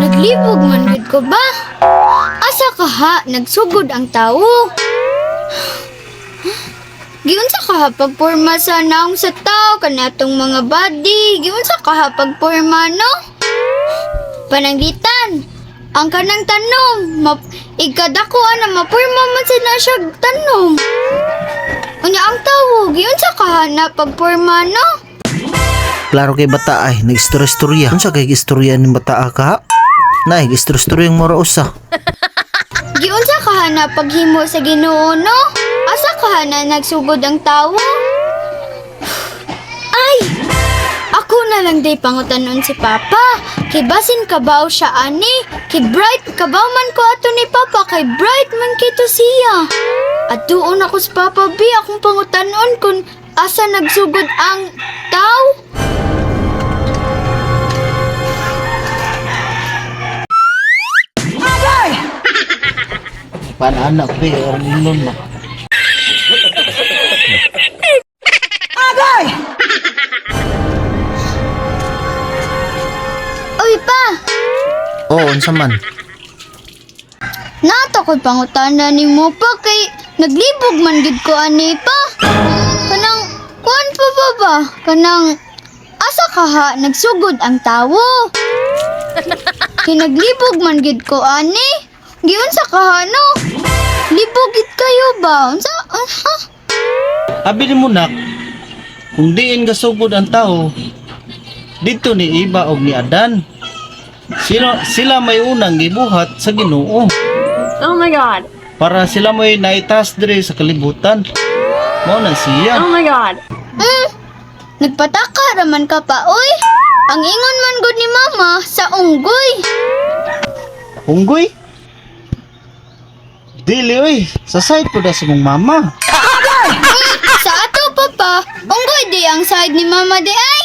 Naglibog man gud ko ba? Asa ka ha nagsugod ang tawo? Giunsa ka ha pagporma sa naong sa tao kanatong mga body? Giunsa ka ha pagporma, no? Pananglitan, ang kanang tanom, ikadako na mapurma man sa na siya tanom. Unya ang tawo, giunsa ka ha na pagporma, no? Klaro kay bata ay nag-istorya-istorya. Unsa kay istorya ning bata ka? Nay, istorya-istorya mo ra usa. Giunsa ka ha na paghimo sa Ginoo, no? Asa ka ha na nagsugod ang tawo? Ay! Ako na lang day pangutanon si Papa. Kay basin kabaw siya ani. Kay bright kabaw man ko ato ni Papa. Kay bright man kito siya. At doon ako sa Papa B. Akong pangutanon kung asa nagsugod ang tao. Panaanak be, orlon na. Uy pa! Oo, unsa man? Nato ko'y pangutana ni mo pa kay naglibog man gid ko ani pa. Kanang kuan pa ba ba? Kanang asa ka ha nagsugod ang tawo? Kay naglibog man gid ko ani. Giunsa ka ha no? Libog gid kayo ba? Unsa? Ah, ha? Abi ni mo nak, kung diin gasugod ang tao, dito ni Iba og ni Adan. Sila may unang gibuhat sa Ginoo Oh my God. para sila may naitaas diri sa kalibutan. Mao na siya. Oh my God. Nagpataka raman ka pa oy. Ang ingon man gud ni mama sa unggoy. Unggoy? Dili oy, sa side po da sa mong mama. Sa ato papa, unggoy di ang side ni mama di ay.